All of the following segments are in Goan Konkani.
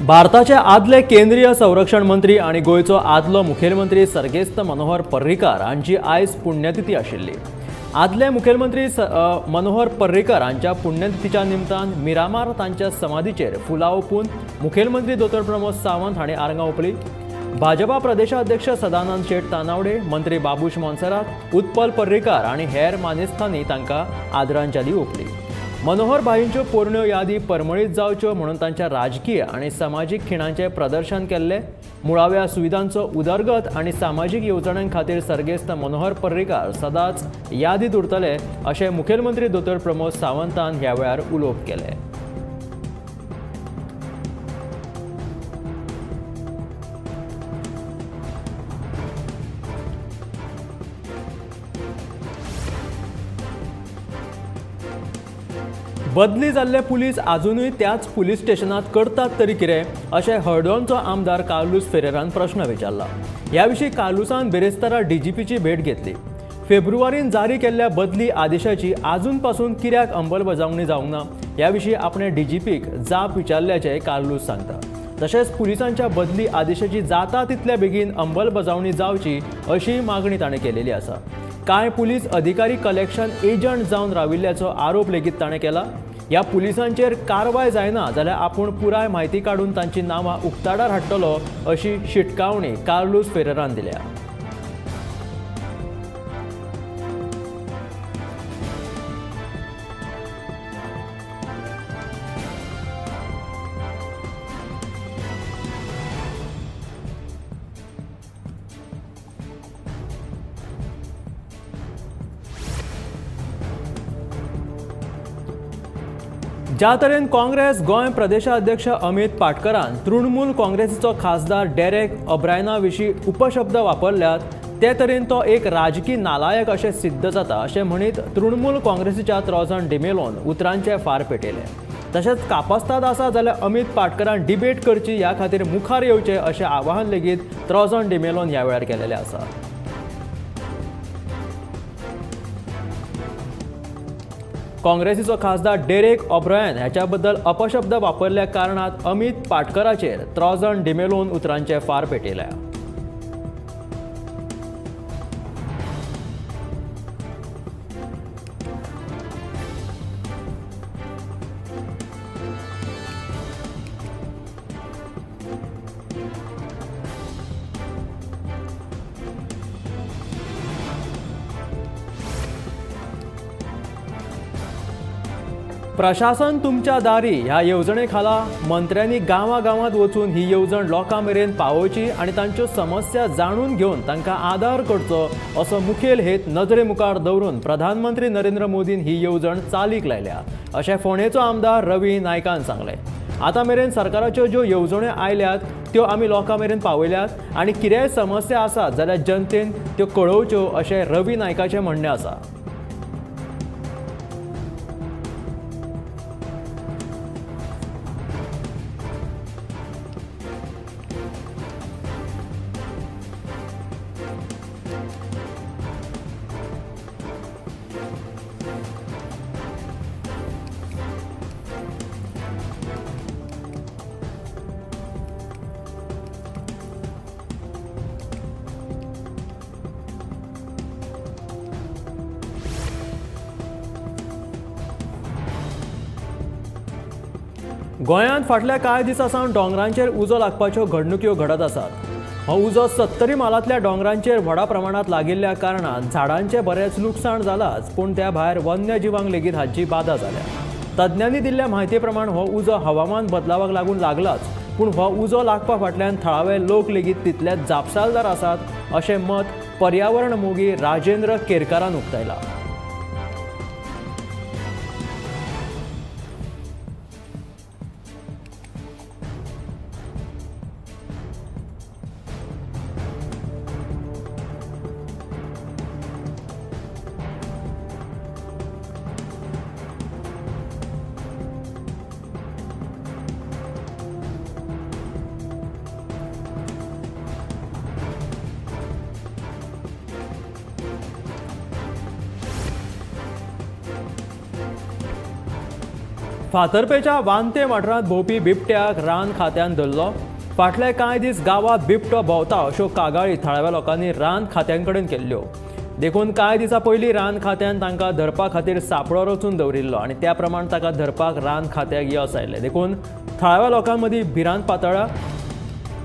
भारताचे आदले केंद्रीय संरक्षण मंत्री आनी गोंयचो आदलो मुखेलमंत्री सर्गेस्त मनोहर पर्रीकार हांची आयज पुण्यतिथी आशिल्ली। आदले मुखेलमंत्री मनोहर पर्रीकार हांच्या पुण्यतिथीच्या निमतान मिरामार तांच्या समाधीचेर फुलां ओंपून मुखेलमंत्री दोतोर प्रमोद सावंत हांणी आर्गां ओंपली। भाजपा प्रदेशाध्यक्ष सदानंद शेट तानावडे, मंत्री बाबूश मोन्सेरात, उत्पल पर्रीकार आनी हेर मानेस्तांनी तांकां आदरांजली ओंपली। मनोहर भाईंच्यो पोरण्यो यादी परमळीत जावच्यो म्हणून तांच्या राजकीय आनी समाजीक खिणांचें प्रदर्शन केल्लें। मुळाव्या सुविधांचो उदरगत आनी सामाजीक येवजण्यां खातीर सर्गेस्त मनोहर पर्रीकार सदांच यादीत उरतले अशें मुखेलमंत्री दोतोर प्रमोद सावंतान ह्या वेळार उलोवप केलें। बदली जाल्ले पुलीस आजुनूय त्याच पुलीस स्टेशनात करतात तरी कितें अशें हळदोणचो आमदार कार्लूस फेरेरान प्रश्न विचारला। ह्या विशीं कार्लूसान बिरेस्तारा डीजीपीची भेट घेतली। फेब्रुवारीन जारी केल्ल्या बदली आदेशाची आजून पासून कित्याक अंमलबजावणी जावंक ना ह्या विशीं आपणें डीजीपीक जाप विचारल्याचें कार्लूस सांगता। तशेंच पुलिसांच्या बदली आदेशाची जाता तितल्या बेगीन अंमलबजावणी जावची अशी मागणी ताणें केलेली आसा। कांय पुलीस अधिकारी कलेक्शन एजंट जावन राविल्ल्याचो आरोप लेगीत ताणें केला। ह्या पुलिसांचेर कारवाय जायना जाल्यार आपूण पुराय म्हायती काडून तांची नांवां उक्ताडार हाडटलो अशी शिटकावणी कार्लूस फेरेरान दिल्या। ज्या तरेन काँग्रेस गोंय प्रदेशाध्यक्ष अमित पाटकरान तृणमूल काँग्रेसीचो खासदार डेरेक ओब्रायना विशीं उपशब्द वापरल्यात ते तरेन तो एक राजकी नालायक अशें सिद्ध जाता अशें म्हणीत तृणमूल काँग्रेसीच्या त्रोजन डिमेलोन उतरांचे फार पेटयले। तशेंच कापस्ताद आसा जाल्यार अमित पाटकरान डिबेट करची ह्या खातीर मुखार येवचें अशें आवाहन लेगीत त्रोजन डिमेलोन ह्या वेळार केलेलें आसा। काँग्रेसीचो खासदार डेरेक ओब्रायन ह्याच्याबद्दल अपशब्द वापरल्या कारणात अमित पाटकराचेर त्रोजन डिमेलोन उतरांचे फार पेटयल्या। प्रशासन तुमच्या दारी ह्या येवजणे खाला मंत्र्यांनी गांवागांवांत वचून ही येवजण लोकां मेरेन पावोवची आनी तांच्यो समस्या जाणून घेवन तांकां आदार करचो असो मुखेल हेत नजरे मुखार दवरून प्रधानमंत्री नरेंद्र मोदीन ही येवजण चालीक लायल्या अशें फोंडेचो आमदार रवी नायकान सांगलें। आतां मेरेन सरकाराच्यो ज्यो येवजण्यो आयल्यात त्यो आमी लोकां मेरेन पावयल्यात आनी कितेंय समस्या आसात जाल्यार जनतेन त्यो कळोवच्यो अशें रवी नायकाचें म्हणणें आसा। गोंयांत फाटल्या कांय दिसां सावन दोंगरांचेर उजो लागपाच्यो घडणुक्यो घडत आसात। हो उजो 70 म्हालांतल्या दोंगरांचेर व्हडा प्रमाणांत लागिल्ल्या कारणान झाडांचें बरेंच लुकसाण जालांच, पूण त्या भायर वन्यजिवांक लेगीत हाची बादा जाल्या। तज्ञांनी दिल्ल्या म्हायती प्रमाण हो उजो हवामान बदलावाक लागून लागलाच, पूण हो उजो लागपा फाटल्यान थळावे लोक लेगीत तितलेच जापसालदार आसात अशें मत पर्यावरण मोगी राजेंद्र केरकारान उक्तायलां। फातर्पेच्या वांते वाठारांत भोंवपी बिबट्याक रान खात्यान धरलो. फाटले कांय दीस गांवांत बिबटो भोंवता अश्यो कागाळी थळाव्या लोकांनी रान खात्यांकडेन केल्ल्यो. देखून कांय दिसां पयलीं रान खात्यान तांकां धरपा खातीर सांपळो रचून दवरिल्लो आनी त्या प्रमाण ताका धरपाक रान खात्याक येस आयलें. देखून थळाव्या लोकां मदीं भिरांत पातळ्ळा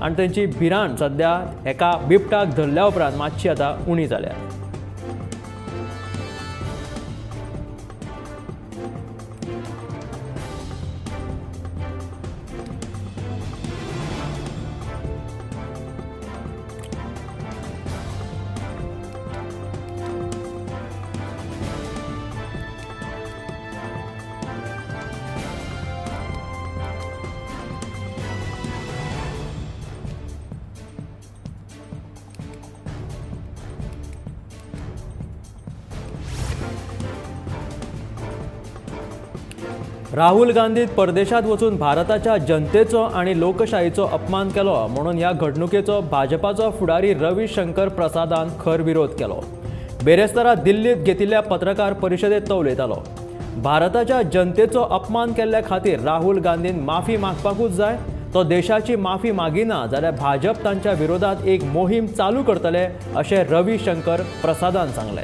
आनी तांची भिरांत सद्या एका बिबट्याक धरल्या उपरांत मातशी आतां उणी जाल्या. राहुल गांधीत परदेशात वचून भारताच्या जनतेचो आनी लोकशाहीचो अपमान केलो म्हणून ह्या घडणुकेचो भाजपाचो फुडारी रवी शंकर प्रसादान खर विरोध केलो. बेरेस्तारा दिल्लीत घेतिल्ल्या पत्रकार परिशदेत तो उलयतालो. भारताच्या जनतेचो अपमान केल्ल्या खातीर राहुल गांधीन माफी मागपाकूच जाय. तो देशाची माफी मागिना जाल्यार भाजप तांच्या विरोधात एक मोहीम चालू करतले अशें रवी शंकर प्रसादान सांगलें.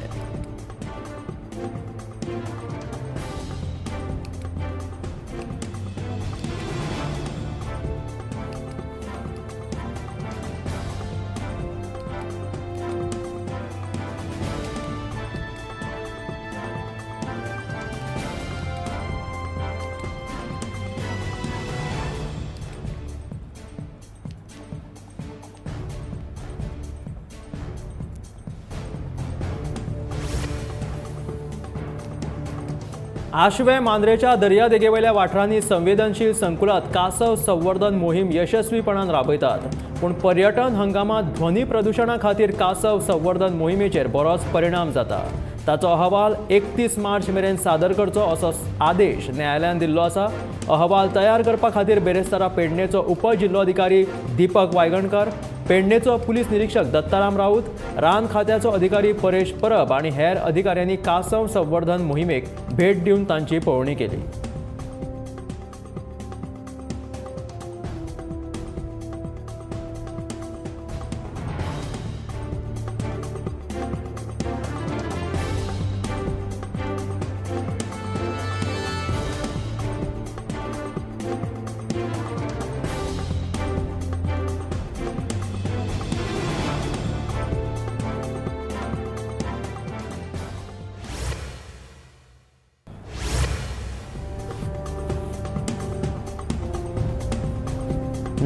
आशवे मांद्रेच्या दर्यादेगेवेल्या वाठारांनी संवेदनशील संकुलात कासव संवर्धन मोहीम यशस्वीपणान राबयतात. पूण पर्यटन हंगामात ध्वनी प्रदुशणा खातीर कासव संवर्धन मोहिमेचेर बरोच परिणाम जाता. ताचो अहवाल 31 मार्च मेरेन सादर करचो असो आदेश न्यायालयान दिल्लो आसा. अहवाल तयार करपा खातीर बेरेस्तारा पेडणेचो उपजिल्लोधिकारी दीपक वायगणकर, पेडणेचो पुलीस निरीक्षक दत्ताराम राऊत, रान खात्याचो अधिकारी परेश परब आनी हेर अधिकाऱ्यांनी कासव संवर्धन मोहिमेक भेट दिवन तांची पळोवणी केली.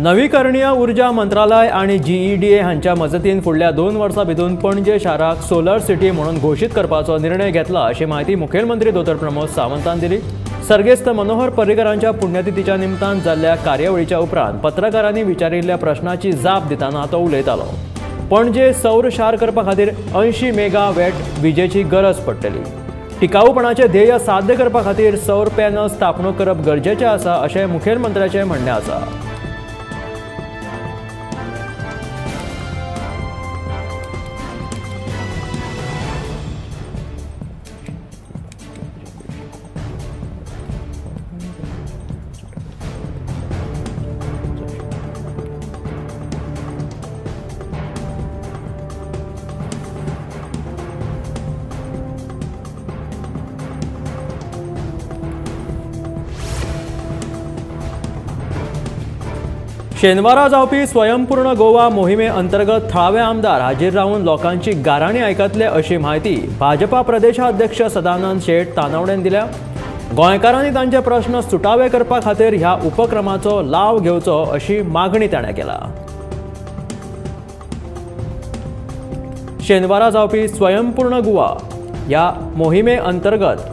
नवीकरणीय ऊर्जा मंत्रालय आणि जीईडीए हांच्या मजतीन फुडल्या 2 वर्सां भितर पणजे शाराक सोलर सिटी म्हणून घोशीत करपाचो निर्णय घेतला अशी म्हायती मुखेलमंत्री दोतोर प्रमोद सावंतान दिली. सर्गेस्त मनोहर पर्रीकरांच्या पुण्यतिथीच्या निमतान जाल्ल्या कार्यावळीच्या उपरांत पत्रकारांनी विचारिल्ल्या प्रश्नाची जाप दितना तो उलयतालो. पणजे सौर शार करपा खातीर 80 मेगावॅट विजेची गरज पडटली. टिकाऊपणाचे ध्येय साध्य करपा खातीर सौर पॅनल स्थापणूक करप गरजेचें आसा अशें मुखेलमंत्र्याचें म्हणणें आसा. शेनवारा जावपी स्वयंपूर्ण गोवा मोहिमे अंतर्गत थळावे आमदार हाजीर रावन लोकांची गाराणी आयकतले अशी म्हायती भाजपा प्रदेशाध्यक्ष सदानंद शेट तानावडेन दिल्या. गोंयकारांनी तांचे प्रश्न सुटावे करपा खातीर ह्या उपक्रमाचो लाव घेवचो अशी मागणी ताणें केला. शेनवारा जावपी स्वयंपूर्ण गोवा ह्या मोहिमे अंतर्गत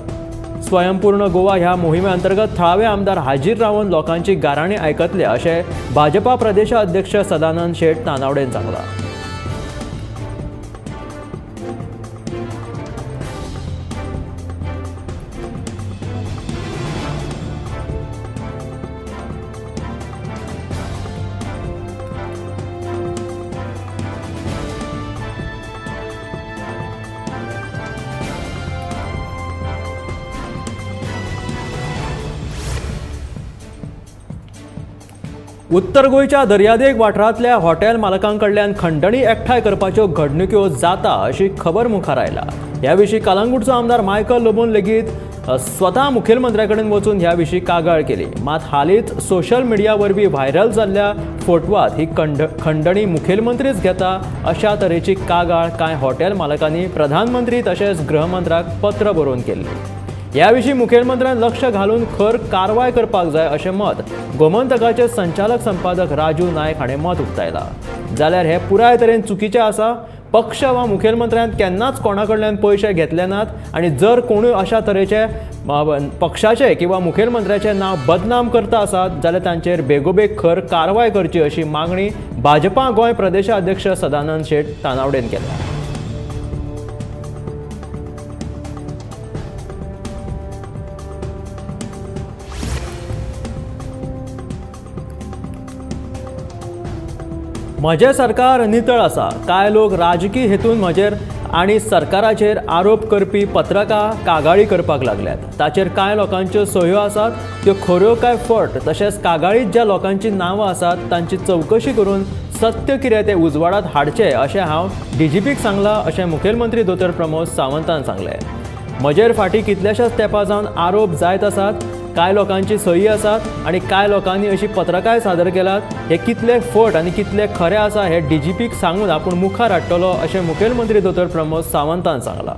स्वयंपूर्ण गोवा ह्या मोहिमे अंतर्गत थळावे आमदार हाजीर रावन लोकांची गाराणी आयकतले अशें भाजपा प्रदेशाध्यक्ष सदानंद शेट तानावडेन सांगलां. उत्तर गोंयच्या दर्यादेग वाठारांतल्या हॉटेल मालकां कडल्यान खंडणी एकठांय करपाच्यो घडणुक्यो जाता अशी खबर मुखार आयला. ह्या विशीं कलंगूटचो आमदार मायकल लोबोन लेगीत स्वता मुखेलमंत्र्या कडेन वचून ह्या विशीं कागाळ केली. मात हालींच सोशल मिडिया वरवीं व्हायरल जाल्ल्या फोटवात ही खंडणी मुखेलमंत्रीच घेता अशा तरेची कागाळ कांय हॉटेल मालकांनी प्रधानमंत्री तशेंच गृहमंत्र्याक पत्र बरोवन केल्ली. ह्या विशीं मुखेलमंत्र्यान लक्ष घालून खर कारवाय करपाक जाय अशें मत गोमंतकाचे संचालक संपादक राजू नायक हाणें मत उक्तायलां. जाल्यार हे पुराय तरेन चुकीचें आसा. पक्ष वा मुखेलमंत्र्यान केन्नाच कोणा कडल्यान पयशे घेतले नात आनी जर कोणूय अशा तरेचे पक्षाचे किंवा मुखेलमंत्र्याचें नांव बदनाम करता आसात जाल्यार तांचेर बेगोबेग खर कारवाय करची अशी मागणी भाजपा गोंय प्रदेशाध्यक्ष सदानंद शेट तानावडेन केल्या. म्हजें सरकार नितळ आसा. कांय लोक राजकी हेतून म्हजेर आनी सरकाराचेर आरोप करपी पत्रकां कागाळी करपाक लागल्यात. ताचेर कांय लोकांच्यो सयो आसात त्यो खऱ्यो काय फट, तशेंच कागाळीत ज्या लोकांची नांवां आसात तांची चवकशी करून सत्य कितें तें उजवाडात हाडचें अशें हांव डीजीपीक सांगलां अशें मुखेलमंत्री दोतोर प्रमोद सावंतान सांगलें. म्हजेर फाटीं कितल्याशाच तेंपा जावन आरोप जायत आसात. कांय लोकांची सही आसात आनी कांय लोकांनी अशी पत्रकांय सादर केल्यात. हे कितले फट आनी कितले खरें आसा हे डीजीपीक सांगून आपूण मुखार हाडटलो अशें मुखेलमंत्री दोतोर प्रमोद सावंतान सांगलां.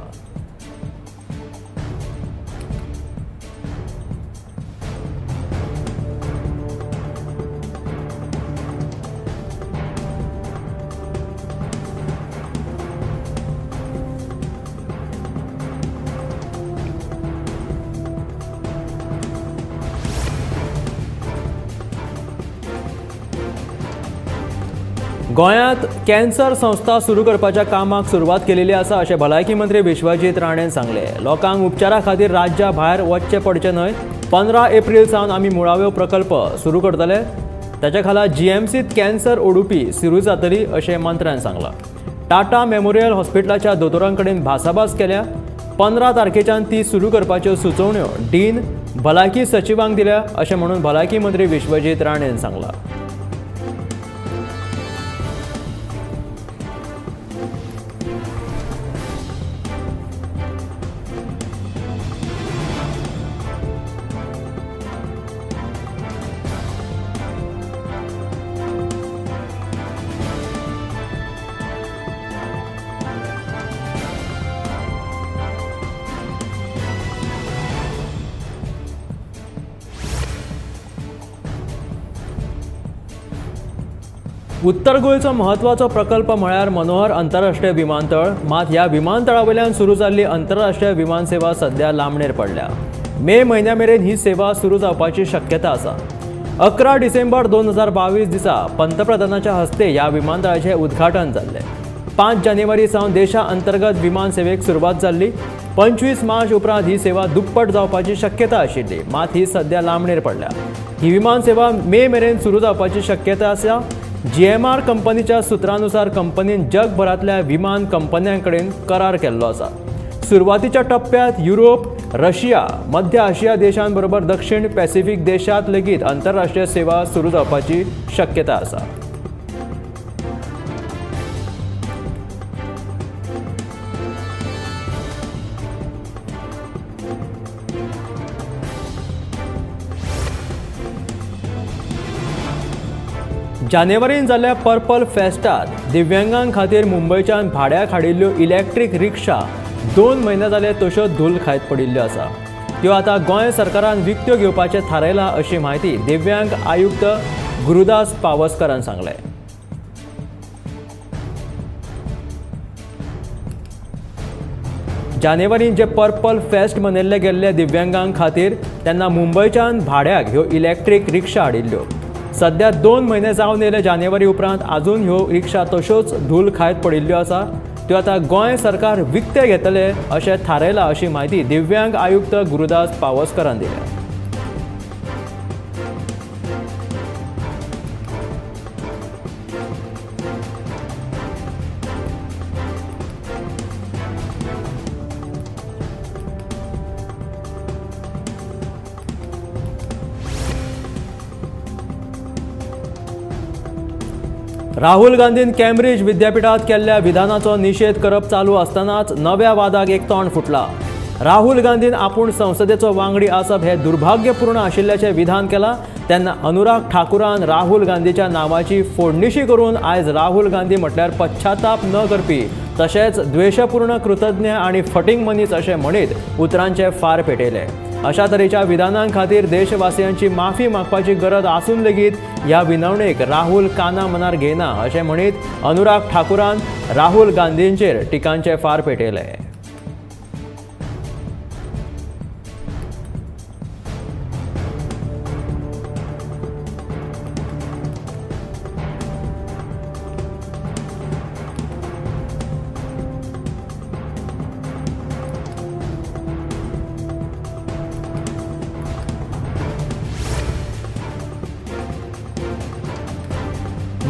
गोंयांत कॅन्सर संस्था सुरू करपाच्या कामाक सुरवात केलेली आसा अशें भलायकी मंत्री विश्वजीत राणेन सांगलें. लोकांक उपचारा खातीर राज्या भायर वचचें पडचें न्हय. 15 एप्रील सावन आमी मुळाव्यो प्रकल्प सुरू करतले. ताच्या खाला जीएमसीत कॅन्सर ओडुपी सुरू जातली अशें मंत्र्यान सांगलां. टाटा मेमोरियल हॉस्पिटलाच्या दोतोरां कडेन भासाभास केल्या. 15 तारखेच्यान ती सुरू करपाच्यो सुचोवण्यो डीन भलायकी सचिवांक दिल्या अशें म्हणून भलायकी मंत्री विश्वजीत राणेन सांगलां. उत्तर गोंयचो म्हत्वाचो प्रकल्प म्हळ्यार मनोहर आंतरराष्ट्रीय विमानतळ. मात ह्या विमानतळा वयल्यान सुरू जाल्ली आंतरराष्ट्रीय विमान सेवा सध्या लांबणेर पडल्या. मे म्हयन्या मेरेन ही सेवा सुरू जावपाची शक्यता आसा. 11 डिसेंबर 2022 दिसा पंतप्रधानाच्या हस्ते ह्या विमानतळाचें उद्घाटन जाल्लें. 5 जानेवारी सावन देशा अंतर्गत विमान सेवेक सुरवात जाल्ली. 25 मार्च उपरांत ही सेवा दुप्पट जावपाची शक्यता आशिल्ली. मात ही सध्या लांबणेर पडल्या. ही विमान सेवा मे मेरेन सुरू जावपाची शक्यता आसा. जीएमआर कंपनीच्या सूत्रानुसार कंपनीन जगभरांतल्या विमान कंपन्यां कडेन करार केल्लो आसा. सुरवातीच्या टप्प्यात युरोप, रशिया, मध्य आशिया देशांबरोबर दक्षिण पॅसिफिक देशांत लेगीत आंतरराष्ट्रीय सेवा सुरू जावपाची शक्यता आसा. जानेवारीन जाल्ल्या पर्पल फेस्टात दिव्यांगां खातीर मुंबयच्यान भाड्याक हाडिल्ल्यो इलेक्ट्रीक रिक्षा 2 म्हयने जाले तश्यो धूल खायत पडिल्ल्यो आसा. त्यो आतां गोंय सरकारान विकत्यो घेवपाचें थारायलां अशी म्हायती दिव्यांग आयुक्त गुरुदास पावसकरान सांगलें. जानेवारीन जे पर्पल फेस्ट मनयल्ले गेल्ले दिव्यांगां खातीर तेन्ना मुंबयच्यान भाड्याक ह्यो इलेक्ट्रीक रिक्षा हाडिल्ल्यो. सध्या 2 म्हयने जावन येयले जानेवारी उपरांत आजून ह्यो रिक्षा तश्योच धूल खायत पडिल्ल्यो आसा. त्यो आतां गोंय सरकार विकते घेतले अशें थारायलां अशी म्हायती दिव्यांग आयुक्त गुरुदास पावसकरान दिल्या. राहुल गांधीन कॅम्ब्रिज विद्यापीठात केल्ल्या विधानाचो निषेध करप चालू आसतनाच नव्या वादाक एक तोंड फुटला। राहुल गांधीन आपूण संसदेचो वांगडी आसप हे दुर्भाग्यपूर्ण आशिल्ल्याचें विधान केलां तेन्ना अनुराग ठाकूरान राहुल गांधीच्या नांवाची फोडणिशी करून आयज राहुल गांधी म्हटल्यार पश्चाताप न करपी तशेंच द्वेशपूर्ण कृतज्ञ आनी फटींग मनीस अशें म्हणीत उतरांचे फार पेटयले। अशा तरेच्या विधानां खातीर देशवासियांची माफी मागपाची गरज आसून लेगीत ह्या विनवणेक राहुल काना मनार घेना अशें म्हणीत अनुराग ठाकूरान राहुल गांधींचेर टिकांचे फार पेटयले।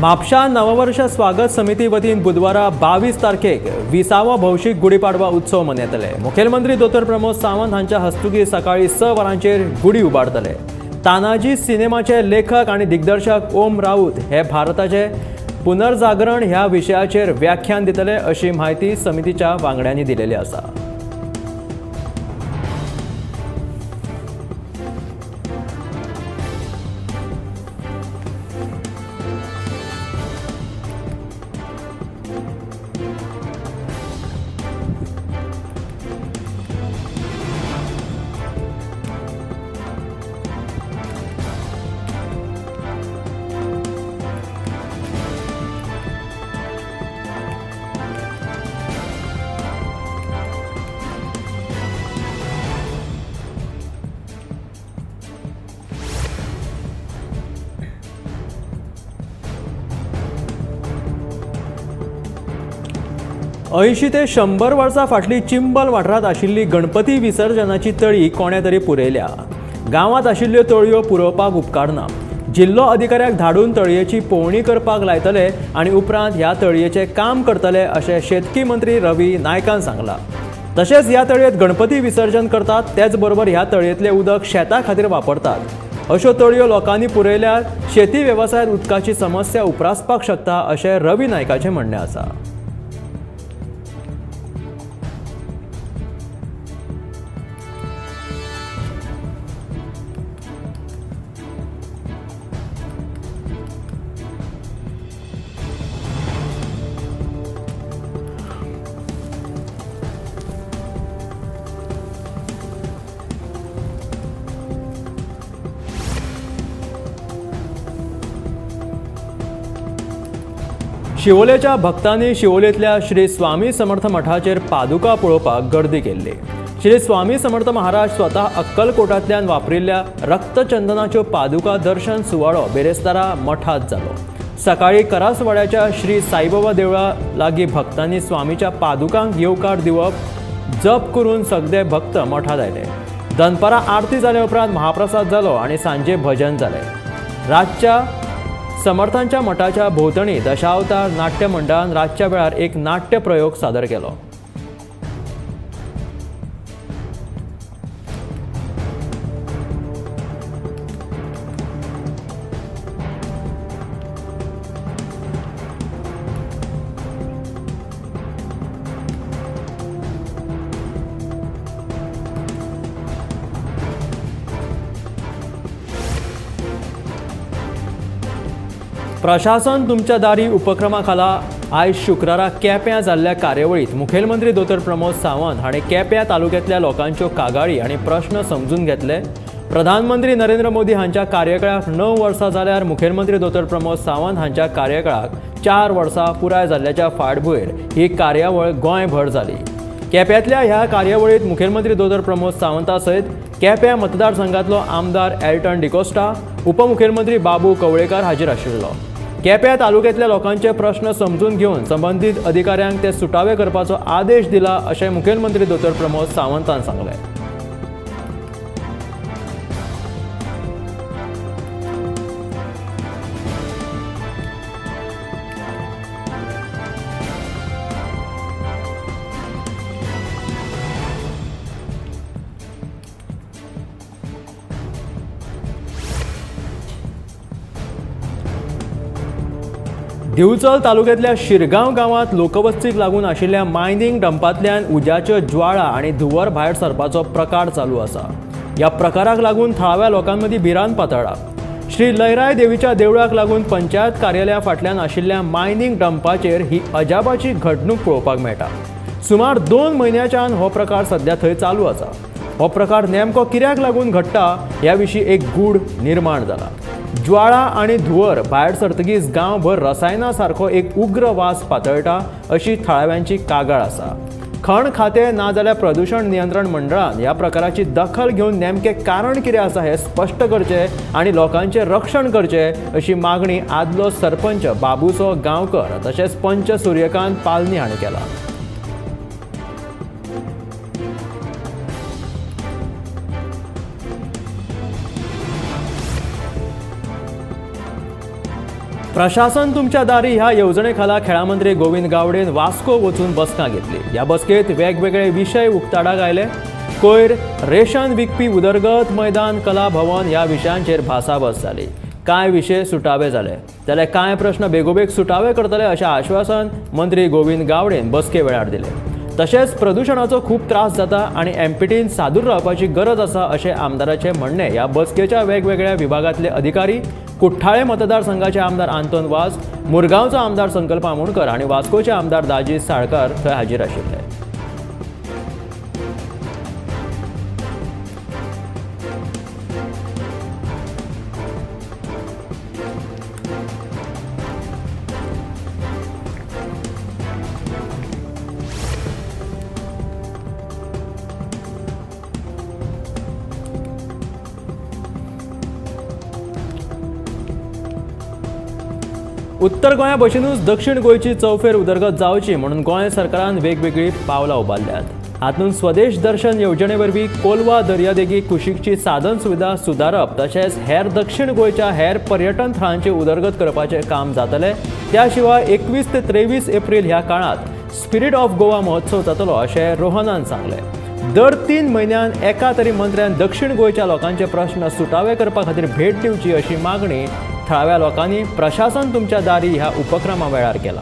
म्हापशा नववर्ष स्वागत समिती वतीन बुधवारा 22 तारखेक 20वो भौशीक गुढीपाडवा उत्सव मनयतले। मुखेलमंत्री दोतोर प्रमोद सावंत हांच्या हस्तुकी सकाळी 6 वरांचेर गुढी उबारतले। तानाजी सिनेमाचे लेखक आनी दिग्दर्शक ओम राऊत हे भारताचे पुनर्जागरण ह्या विशयाचेर व्याख्यान दितले अशी म्हायती समितीच्या वांगड्यांनी दिलेली आसा। ऐंशी ते 100 वर्सां फाटली चिंबल वाठारांत आशिल्ली गणपती विसर्जनाची तळी कोणे तरी पुरयल्या। गांवांत आशिल्ल्यो तळयो पुरोवपाक उपकारना। जिल्लो अधिकाऱ्याक धाडून तळयेची पळोवणी करपाक लायतले आनी उपरांत ह्या तळयेचें काम करतले अशें शेतकी मंत्री रवी नायकान सांगलां। तशेंच ह्या तळयेंत गणपती विसर्जन करतात, तेच बरोबर ह्या तळयेंतलें उदक शेता खातीर वापरतात। अश्यो तळयो लोकांनी पुरयल्यार शेती वेवसायांत उदकाची समस्या उप्रासपाक शकता अशें रवी नायकाचें म्हणणें आसा। शिवोलेच्या भक्तांनी शिवोलेंतल्या श्री स्वामी समर्थ मठाचेर पादुका पळोवपाक गर्दी केल्ली। श्री स्वामी समर्थ महाराज स्वता अक्कलकोटांतल्यान वापरिल्ल्या रक्तचंदनाच्यो पादुका दर्शन सुवाळो बेरेस्तारा मठांत जालो। सकाळीं करासवाड्याच्या श्री साईबाबा देवळा लागीं भक्तांनी स्वामीच्या पादुकांक येवकार दिवप जप करून सगळे भक्त मठांत आयले। दनपारां आरती जाले उपरांत महाप्रसाद जालो आनी सांजे भजन जालें। रातच्या समर्थांच्या मठाच्या भोंवतणी दशावतार नाट्य मंडळान रातच्या वेळार एक नाट्य प्रयोग सादर केलो। प्रशासन तुमच्या दारी उपक्रमा खाला आयज शुक्रारा केप्यां जाल्ल्या कार्यावळींत मुखेलमंत्री दोतोर प्रमोद सावंत हांणी केप्यां तालुक्यांतल्या लोकांच्यो कागाळी आनी प्रश्न समजून घेतले। प्रधानमंत्री नरेंद्र मोदी हांच्या कार्यकाळाक 9 वर्सां जाल्यार मुखेलमंत्री दोतोर प्रमोद सावंत हांच्या कार्यकाळाक 4 वर्सां पुराय जाल्ल्याच्या फाटभूंयेर ही कार्यावळ गोंयभर जाली। केप्यांतल्या ह्या कार्यावळींत मुखेलमंत्री दोतोर प्रमोद सावंता सयत केप्यां मतदारसंघांतलो आमदार एल्टन डिकोस्टा, उपमुखेलमंत्री बाबू कवळेकार हाजीर आशिल्लो। केप्यां तालुक्यांतल्या लोकांचे प्रश्न समजून घेवन संबंदीत अधिकाऱ्यांक ते सुटावे करपाचो आदेश दिला अशें मुखेलमंत्री दोतोर प्रमोद सावंतान सांगलें। दिवचल तालुक्यांतल्या शिरगांव गांवांत लोकवस्तीक लागून आशिल्ल्या मायनिंग डंपांतल्यान उज्याच्यो ज्वाळा आनी धुंवर भायर सरपाचो प्रकार चालू आसा. ह्या प्रकाराक लागून थळाव्या लोकांमदीं भिरांत पातळ्ळा. श्री लयराय देवीच्या देवळाक लागून पंचायत कार्यालया फाटल्यान आशिल्ल्या मायनिंग डंपाचेर ही अजापाची घडणूक पळोवपाक मेळटा. सुमार 2 म्हयन्याच्यान हो प्रकार सध्या थंय चालू आसा. हो प्रकार नेमको कित्याक लागून घडटा ह्या विशीं एक गूढ निर्माण जाला. ज्वाळा आनी धुंवर भायर सरतकीच गांवभर रसायना सारको एक उग्र वास पातळटा अशी थळाव्यांची कागाळ आसा. खण खातें नाजाल्यार प्रदूशण नियंत्रण मंडळान ह्या प्रकाराची दखल घेवन नेमकें कारण कितें आसा हें स्पश्ट करचें आनी लोकांचें रक्षण करचें अशी मागणी आदलो सरपंच बाबूसो गांवकर तशेंच पंच सूर्यकांत पालनी हांणी केला. प्रशासन तुमच्या दारी ह्या येवजणे खाला खेळां मंत्री गोविंद गावडेन वास्को वचून बसका घेतली. ह्या बसकेत वेगवेगळे विशय उक्ताडाक आयले. कोयर, रेशन विकपी उदरगत मैदान, कला भवन ह्या विशयांचेर भासाभास जाली. कांय विशय सुटावे जाले जाल्यार कांय प्रश्न बेगोबेग सुटावे करतले अशें आश्वासन मंत्री गोविंद गावडेन बसके वेळार दिलें. तशेंच प्रदुशणाचो खूब त्रास जाता आनी एमपीटीन सादूर रावपाची गरज आसा अशें आमदाराचें म्हणणें ह्या बसकेच्या वेगवेगळ्या विभागांतले अधिकारी, कुठ्ठाळे मतदारसंघाचे आमदार आंतोन वाज, मुरगांवचो आमदार संकल्प आमोणकर आनी वास्कोचे आमदार दाजी साळकार थंय हाजीर आशिल्ले. उत्तर गोंया भशेनूच दक्षिण गोंयची चौफेर उदरगत जावची म्हणून गोंय सरकारान वेगवेगळीं पावलां उबारल्यात. हातूंत स्वदेश दर्शन येवजणे वरवीं कोलवा दर्यादेगी कुशीकची साधन सुविधा सुदारप तशेंच हेर दक्षिण गोंयच्या हेर पर्यटन थळांची उदरगत करपाचें काम जातलें. त्या शिवाय 21 ते 23 एप्रील ह्या काळांत स्पिरीट ऑफ गोवा महोत्सव जातलो अशें रोहनान सांगलें. दर 3 म्हयन्यान एका तरी मंत्र्यान दक्षिण गोंयच्या लोकांचे प्रश्न सुटावे करपा खातीर भेट दिवची अशी मागणी थळाव्या लोकांनी प्रशासन तुमच्या दारी ह्या उपक्रमा वेळार केला.